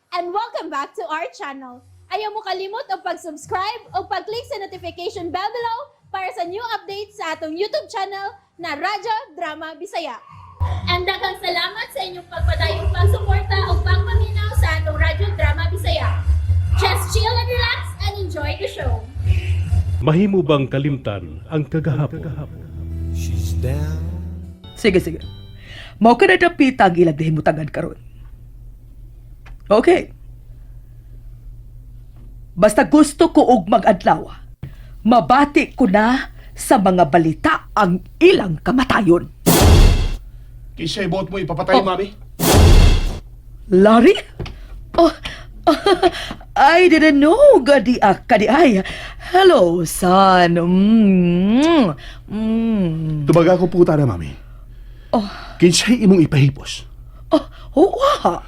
And welcome back to our channel. Ayaw mo kalimot og pag-subscribe o pag-click sa notification bell below para sa new updates sa atong YouTube channel na Radyo Drama Bisaya. And daghang salamat sa inyong pagpadayong pagsuporta o pagpaminaw sa atong Radyo Drama Bisaya. Just chill and relax and enjoy the show. Mahimo bang kalimtan ang kagahapon? She's down. Sige, sige. Mao ka na dapita ang ilang himutangan karon. Okay. Basta gusto ko og mag-adlaw. Mabati ko na sa mga balita ang ilang kamatayon. Kinsa buot mo ipapatay, Oh. Mami? Larry? Oh, I didn't know gadi kadi ay. Hello, son. Tubaga ko po na, Mami. Oh. Kinsay imong ipahipos? Oh, oh,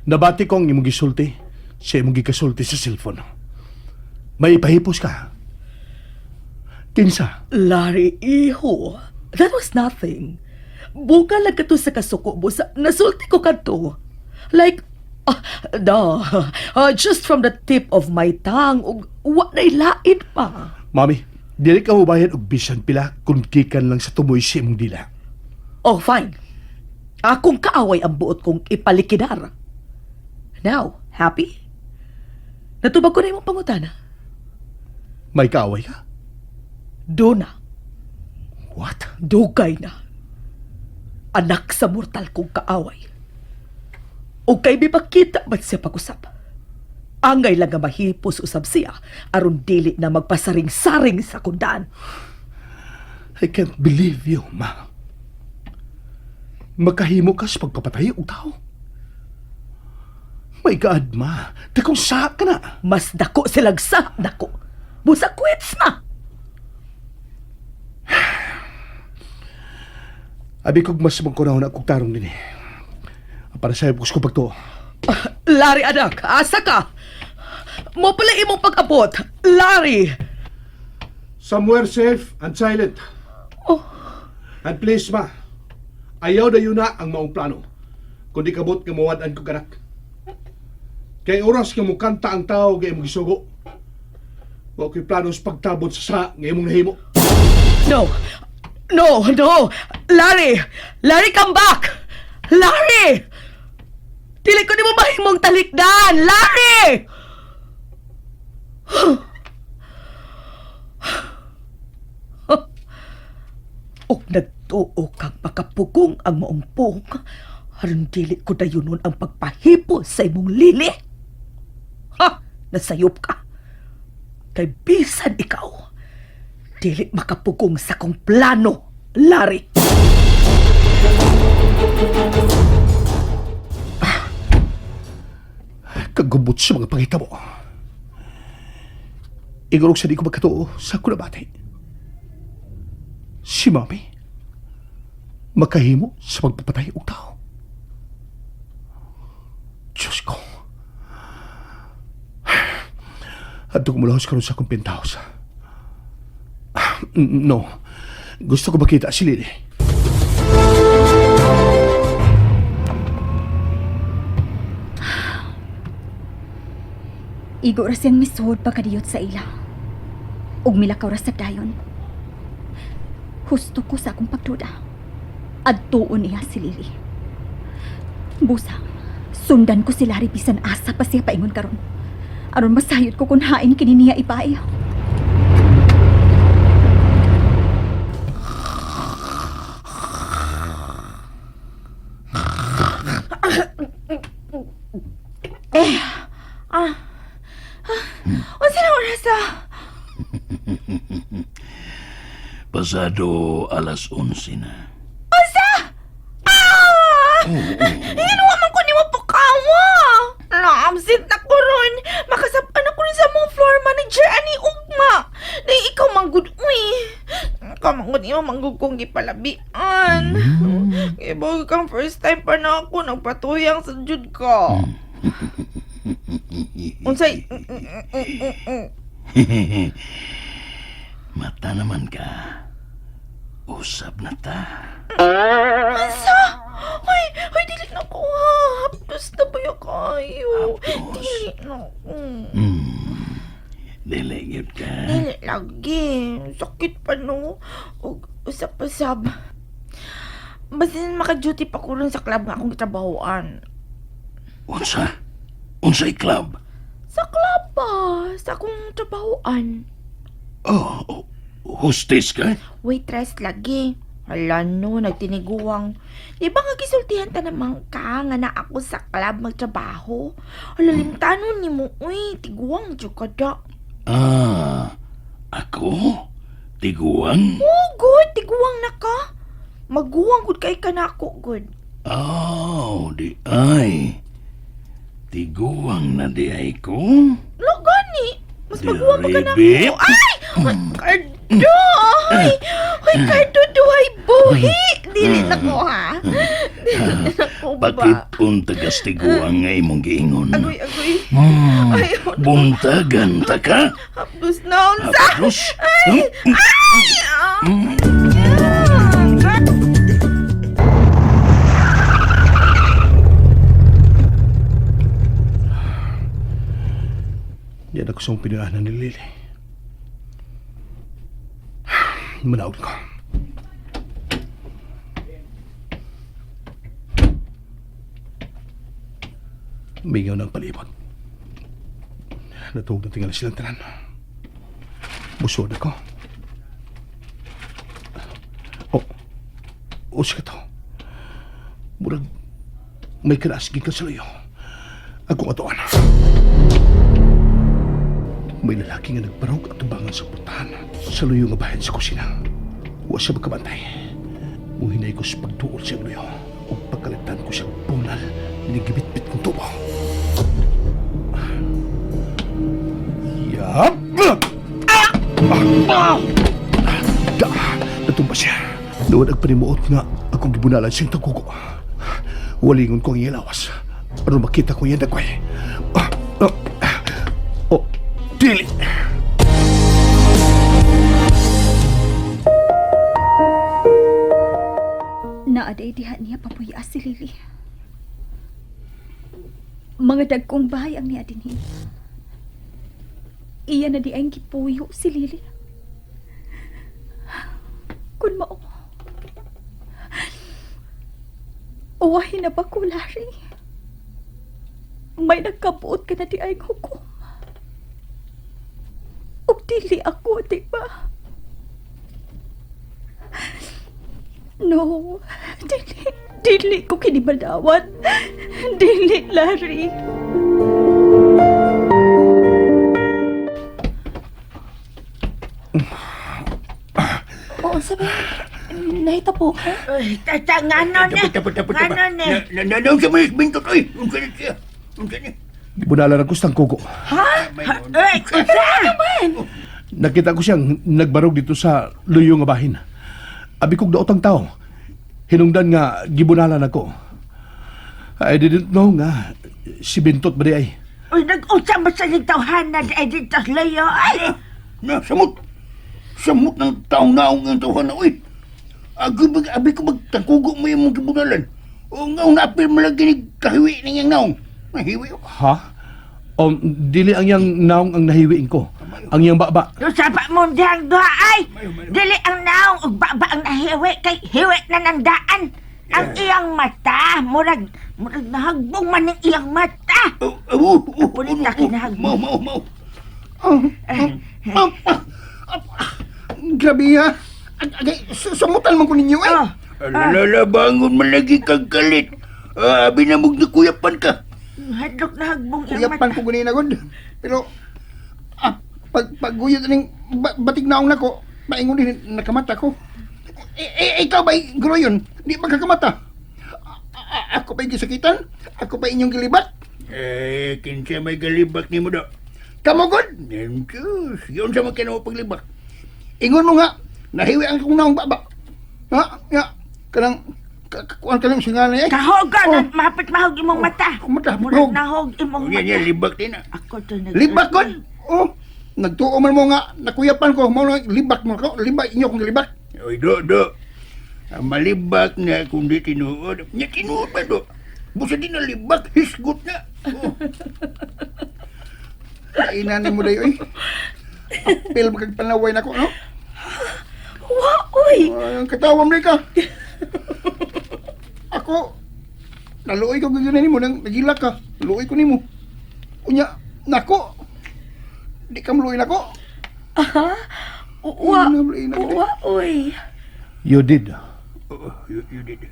Nabati ko ang imong gisulti sa imong gikasulti sa cellphone. May ipahipos ka. Kinsa? Larry, iho. That was nothing. Buka lang kato sa kasuko mo sa nasulti ko kadto. Like, duh, just from the tip of my tongue, ug wa na'y lain pa. Mami, dili ka mobayad og bisan pila kung gikan lang sa tumoy sa imong dila. Oh, fine. Akong kaaway ang buot kong ipalikidar. Now, happy? Natubag ko na imong pangutana. May kaaway ka? Duna, What? dugay na. Anak sa mortal kong kaaway. O kay mipakita man siya pag-usap. Angay lang nga mahipos usab siya aron dili na magpasaring-saring sa kundaan. I can't believe you, ma. Makahimo ka sa pagpapatay og tao. My God, ma. Dakong sa ka na. Mas dako silang sa dako. Busa quits na. Abi kog mas mangkunaw na kog tarong dinhi. Para sa ko pagtuo. Larry anak, asa ka? Mo pala imong pag-abot. Larry! Somewhere safe and silent. Oh. And please, ma. Ayaw na yun na ang maong plano. Kundi kabot nga mawad-an ko kanak. Kay oras nga mukanta ang tao nga imong gisugo. Wa ko'y plano sa pagtabot sa sa nga imong nahimo. No! No, no! Larry! Larry, come back! Larry! Dili ko nimo mahimong talikdan! Larry! Og nagtuo kang makapugong ang maong puong, aron dili ko dayunon ang pagpahipo sa imong lili. Ha! Nasayop ka. Kay bisan ikaw, dili makapugong sa kong plano, Larry. Kagubot sa mga pangitabo. Igorog sa di ko magkatuo sa kunabati. Si Mami, makahimo sa pagpapatay og tao. Diyos ko. Adto ko mulahos karon sa akong penthouse. No. Gusto ko makita si Lily. Igo ra siyang misuod pagkadiyot sa ila. Ug milakaw ra sa dayon. Husto ko sa akong pagduda. Adtuon niya si Lily. Busa, sundan ko si Larry bisan asa pa siya paingon karon. Aron masayod ko kung hain kini niya ibae. Unsa na oras ah? Pasado alas 11 na. Ah! Ingano man ko nimo pukawa. Na-absent na ko ron. Makasap-an ako rin sa mong floor manager ani ugma. Dahil ikaw manggud uy. Ikaw manggud imo manggud kong gipalabian. Kaya bago kang first time pa na ako nagpatuyang sa jud ka. Unsay Mata naman ka. Usap na ta. Unsa? Ay, ay dili na ko ha. Hapdos na ba kayo? Lagi, sakit pa no. Ug usa pa sab. Basin maka-duty pa ko ron sa club nga akong gitrabahoan. Unsa? Unsay club? Sa club ba? Sa akong trabahoan. Oh, hostess ka? Waitress lagi. Hala no, nagtiniguang. Di ba nga gisultihan ta naman ka nga na ako sa club magtrabaho? Hala, limtanon ni mo, uy, tiguang jud ka da. Ah, ako? Tiguang? Oh, good, tiguang na ka. Maguwang gud kay ka na ako, good. Oh, di ay. Tiguang na di ay ko? Lo, gani. Mas maguwang pa ka na Diribit. ako. Ay! Ay, Cardo! Ay, ay, Cardo, duhay buhi! Dili na ko, ha? Dili na ko ba? Bakit unta kas tiguang nga imong giingon? Agoy, agoy. Ay, Buntagan ta ka? Hapdos na, unsa? Hapdos? Ay! Ay! Ah! Di na ko sa pinaanan ni Lily. Manaog ko. Mingaw ng palibot. Natuog na tingala silang tanan. Busod ako. Oh, oh, ka to. Murag, may kalaasgin ka sa layo. Ako atoan. May lalaki nga nagbarog at tubangan sa putahan sa luyo nga bahin sa kusina. Wa siya magkabantay. Muhinay ko sa pagduol siyang luyo ug pagkalitan ko siyang bunal ni gibitbit kong tubo. Yap! Da! Natumba siya. Doon ang panimuot nga akong gibunalan siyang tagugo. Walingon ko ang iyang lawas. Aron makita ko iyang dagway. Ah, ah, oh, dili! Naaday diha niya papuya si Lily. Mga dagkong bahay ang niya dinhi. Iya na di ang gipuyo si Lily. Kun mao. Uwahin na ba ko, Larry? May nagkabuot ka na di ay hukom. Ug dili ako, di ba? No, dili, dili ko kinimalawat. Dili, Larry. Oo, sabi. Nahita po ka? Ay, tata, ngano ni? Dapat, dapat, dapat. Ngano ni? Nanaw sa mga bintot, oy. Unsa na siya? Unsa na? Gibunalan ako sa tangkugo. Ay, unsa? Nakita ko siyang nagbarog dito sa luyo nga bahin. Abi kog daot ang tao. Hinungdan nga gibunalan ako. I didn't know nga si Bintot ba di ay. Uy, nag-unsa ba sa tawhana di ay dito sa layo? Ay! Na, samot. Samot ng taong naong ang tawhan na, oy. Abi, abi ko magtangkugo mo yung mong gibunalan. O nga, unapil mo lagi ni kahiwi niyang naong. Nahiwi, oh. Ha? O, dili ang yang naong ang nahiwiin ko. Ang iyang baba. Sa pa mo dihang duha ay! Dili ang naong ug baba ang nahiwi kay hiwi na nandaan. Ang iyang mata, murag, murag nahagbong man ang iyang mata. Oh, oh, oh, Pulita kinahag Mau, mau, mau. Grabe ha. Agay, sumutan man ko ninyo eh. Oh, Alala, bangon man lagi kang kalit. Ah, abi na mong nakuyapan ka. hadlok nahagbong iyang mata. Kuyapan ko ganina gud. Pero ah, pag pagguyot ning ba, batig naong nako, paingon din nakamata ko. E, e, ikaw ba groyon? Di ba kakamata? Ako pa gisakitan? Ako pa inyong gilibak? Eh, kinsa may galibak ni mo do. Kamo gud? Yan, Diyos. Yun sa mga kinuha paglibak. Ingon mo nga, nahiwi ang akong naong baba. Ha? Nga, kanang kuan kanang singanay eh. Kahogan, Oh. mahapit mahog imong mata. Oh, mata, Murag mahog. nahog imong Yan, mata. yan, libak din ah. Ako to nag- Libak gud. Oh, nagtuo man mo nga nakuyapan ko, mo na libak mo ko, libak inyo kong libak. Oy, do, do. Ang malibak na kung di tinuod. Nya tinuod ba do? Busa di na libak, hisgot na. Oh. Kainan mo dayo eh. Apil mo kag panaway nako, no? Wa, uy! Ay, ang katawa mo ka. Ako, naluoy ko gyud nimo nang nagilak ka. Luoy ko nimo. Unya, nako. Di ka maluoy nako. Aha? Wa, wa, uy. You did. Oh, you did.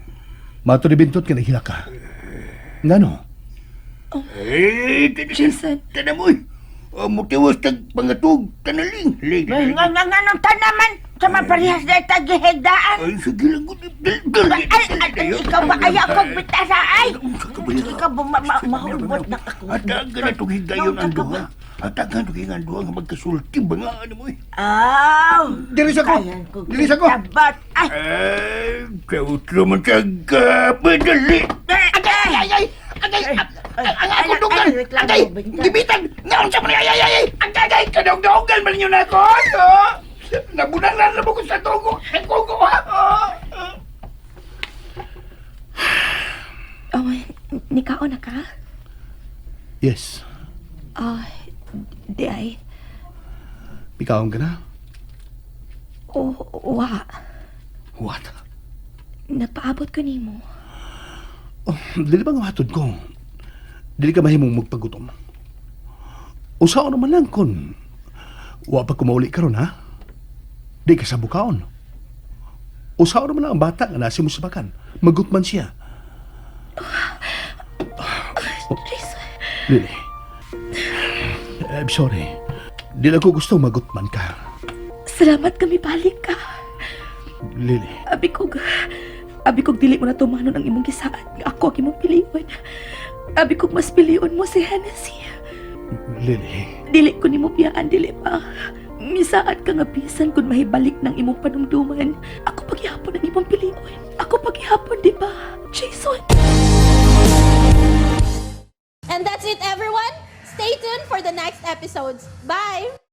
Mato ni Bintot ka nahila ka. Ngano? Eh, Jason. Tada mo eh. Oh, mutiwas tag pangatug, tanaling. Ling, Nga nga nga nung tanaman, sa maparehas na tagihigdaan. Ay, sige lang. Dal, dal, Ay, ay, ay, ikaw ba ayaw kong bitasa ay? Ikaw ba mahulbot na ako? Hatagan na itong higayon ang duha. Hatagan itong higayon ang duha nga magkasulti ba nga ano mo eh. Aw! Diri sa ko. Diri sa ko. Tabat! Ay! Ay, kautlo man sa gapadali. Agay, ay, ay, agay, ang akong dugan. Agay, gibitan. Ngaon sa man ay, ay, ay, ay. Agay, agay, kadugdugan man ninyo na ako. Ah, Nabunalan na mo ko sa tugo. Ang kugo, ha? Ah, ah. Oh, nikaon na ka? Yes. Ah, di ay. Ikaw ka na? O, wa. What? Nagpaabot ko nimo. Oh, dili ba nga matod ko? Dili ka mahimong magpagutom. Usaon naman lang kun wa pa kumauli karon ha? Di ka sa bukaon. Usaon naman lang ang bata nga nasi mo sa bakan. Magutman siya. Jason. Lily. I'm sorry. Di lang ko gusto magutman ka. Salamat kami balik ka. Lily. Abi kog, abi kog dili mo na tumanon ang imong gisaad. Nga ako ang imong pilion. Abi kog mas pilion mo si Hennessy. Lily. Dili ko nimo biyaan, dili pa. Misaad ka nga bisan kung mahibalik ng imong panumduman. Ako paghihapon ang imong pilion. Ako paghihapon, di ba? Jason! And that's it, everyone. Stay tuned for the next episodes. Bye!